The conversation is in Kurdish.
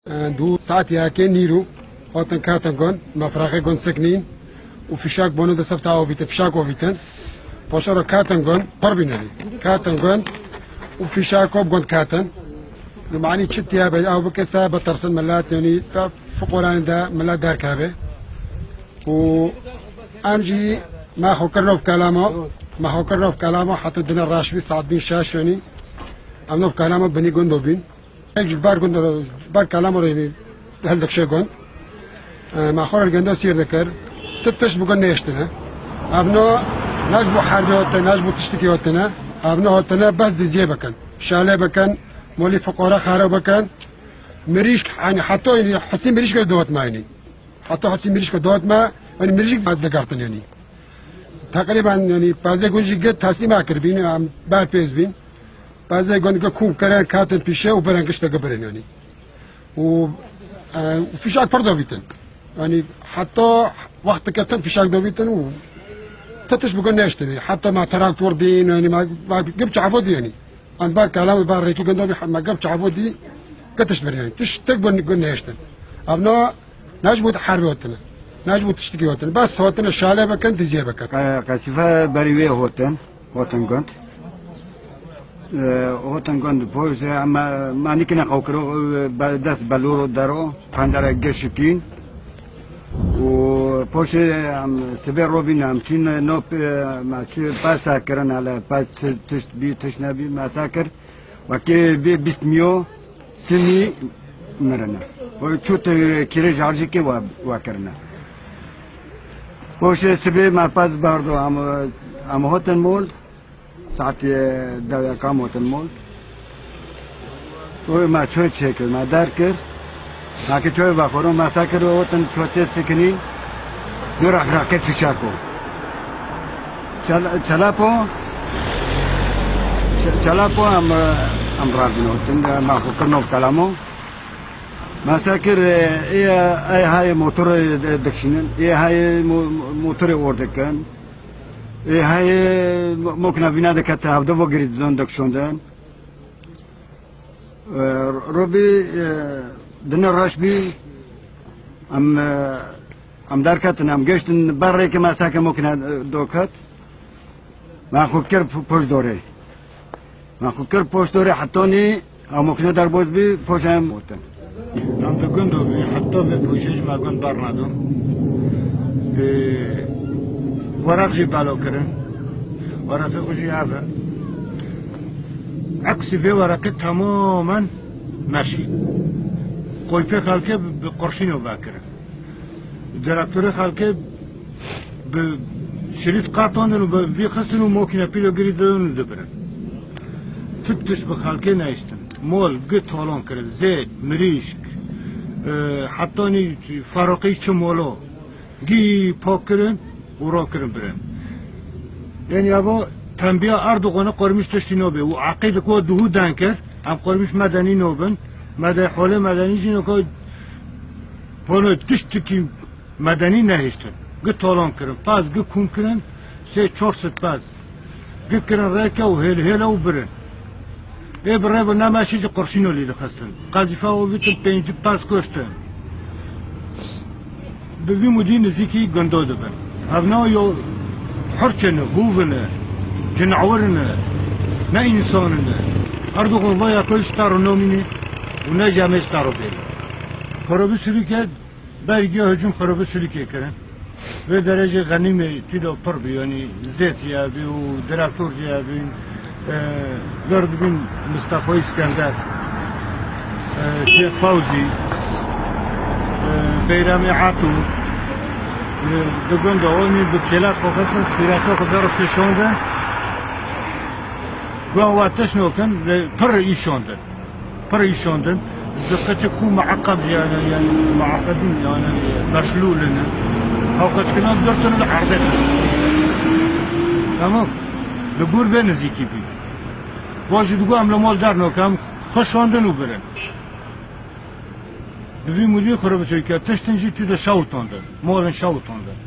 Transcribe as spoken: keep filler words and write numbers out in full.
Dû saet yekê nîrû hatin ketin gund, me firaqê gund siknîn û fîşak bono de sefta ovîtin, fîşak ovîtin. Paşa re ketin gund, pir bîn yanî. Ketin gund û fîşak ov gund ketin. Li manî çi tiye be, ew bike se bitirsin millet, yanî te fiqoranê de millet derkeve. Û em jî me xwe kir nov kelama, me xwe kir nov kelama heta dine reş bî, saet bîn şeş yanî. Em nov kelama binî gund bîn. Êk ji ber gund, ber kelama re hildikşe gund. E, me xwe re gunda sîr dikir. Ti tişt bi gund nehiştine. Evno ne ji bo herbê hatine, ne ji bo tiştikî hatine. Evno hatine bes diziyê bikin. Şalê bikin, molî fiqara xerab bikin. Mirîşk, yanî heta yanî hisî mirîşk dawet me yanî. Heta hisî mirîşk dawet me, yanî mirîşk digertin yanî. Teqrîben yanî pezê gund jî git teslîm kiribîn, em berpêz bîn. Pezê gund gi kûm kirin, ketin pîşe û birin gişte gi birin yanî. Û, e, û fîşak pir davîtin. Yanî heta wexteke tim fîşak davîtin û ti tişt bi gund nehiştinê. Heta me traktor dîn, yanî me, me gip çavo dî yanî. Em ber kelam û ber rêkî gund davî me gip çavo dî, gi tişt birin yanî. Tişt tek bi gund nehiştin. Evna ne ji bo herbê hatine. Ne ji bo tiştikî hatine. Bes hatine şalê bikin, diziyê bikin. Qe-, qesife berî wê hotin. Hotin gund. E, hotin gund, poj, e, me, me nîkine qewkiro, e, be-, dest belûro dero, pencere gir şikîn. Û poşê, em, sibê robîn, em çîn, e, no, e, me çi pesa kirin, hele pes ti-, tişt bî, tişt nebî, me sa kir. Wekî bê bîst miyo, simî mirine. Û çû ti kîrê jarjîkê we, we kirine. Poşê sibê me pez berdo, em, em hotin mol, saetê deweka em hotin mol. Û me ço çêkir, me derkir. Nakê çoyê vexwero, me sa kir û hotin çotê sikinî. Dûra firaqê fişako. Çel-, çelapo, çe-, çelapo em, em radin hotin, me xwe kir nov kelamo. Me sa kir, ê, ê, ê hayê motorê de-, dikşînin, ê hayê mo-, mo-, motorê or dikin, ê hayê mo-, mokina vîna dikete hevde vo girî didon dikşondin. E, Robî, e, dine reş bî, em, e, em derketin, em geştin ber rêkê me seke mokine, e, doket. Me xwe kir p-, poşt dorê. Me xwe kir poşt dorê hetonî, em mokine derbos bî, poşt em gotin. Em di gund bî, heta vê poşê ji me gund bernado. E, weraq jî balo kirin. Weraqê xwe jî ev e. Eksî vê weraqê temamen meşî. Qoypê xelkê bi, bi qurşîno vekirin. Direktorê xelkê bi şirît qatandin û bi vî xistin û mokîne pîlo girî didin û dibirin. Ti tişt bi xelkê nehiştin. Mol, gi talon kirin, zêt, mirîşk, e, hetanî feraqî çi molo. Gî pak kirin û rakirin birin. Yanî eva tembiya Erdoganê qurmîş tiştî nabê û eqîd ku duhû den kir, em qurmîş medenî nabin, mede holê medenî jî noka polo tiştikî medenî nehiştin. Gi talan kirin, pez gi kûm kirin, sê çar sed pez. Gi kirin rêke û hêl hêle û birin. Ê bi rêv û nemeşî ji qurşîno lî dixistin. Qezîfe û vîtin pêncî pez kuştin. Bi vî mudî nizîkî gundo dibin. Ev ne yo hirçin, hûvin, cinawir ne, ne însan ne. Erdogan vaya ku ji te re nomîne û ne ji em ê ji te re bêne. Xerobî Sirûke Bergiya hicûm xerabî Silîkê kirin. Vê derê jî xenîmê tîda pir bî, yanî zêt jî hebî û direktor jî hebîn, e, lir dibîn Mistefa Îskender, e, Şêx Fewzî, e, Beyramê Etû, e, di gunda onî bi kêlek xwe xistin, sîreta xwe der kişandin. Guya we tişt nokin, lê pir îşandin. Pir îşandin. Ji qeçik xwe mueqeb jî, yani, yani, mueqebîn, yani, meşlûl in. Ew qeçkina girtin li erdê xistin. Tamam. Li gor vê nizîkî bî. Wa jî digo em li mal dernokim, xwe şandin û birin. Bi vî mudî xwe re biçeyke, tiştin jî tu de şewitandin. Malin şewitandin.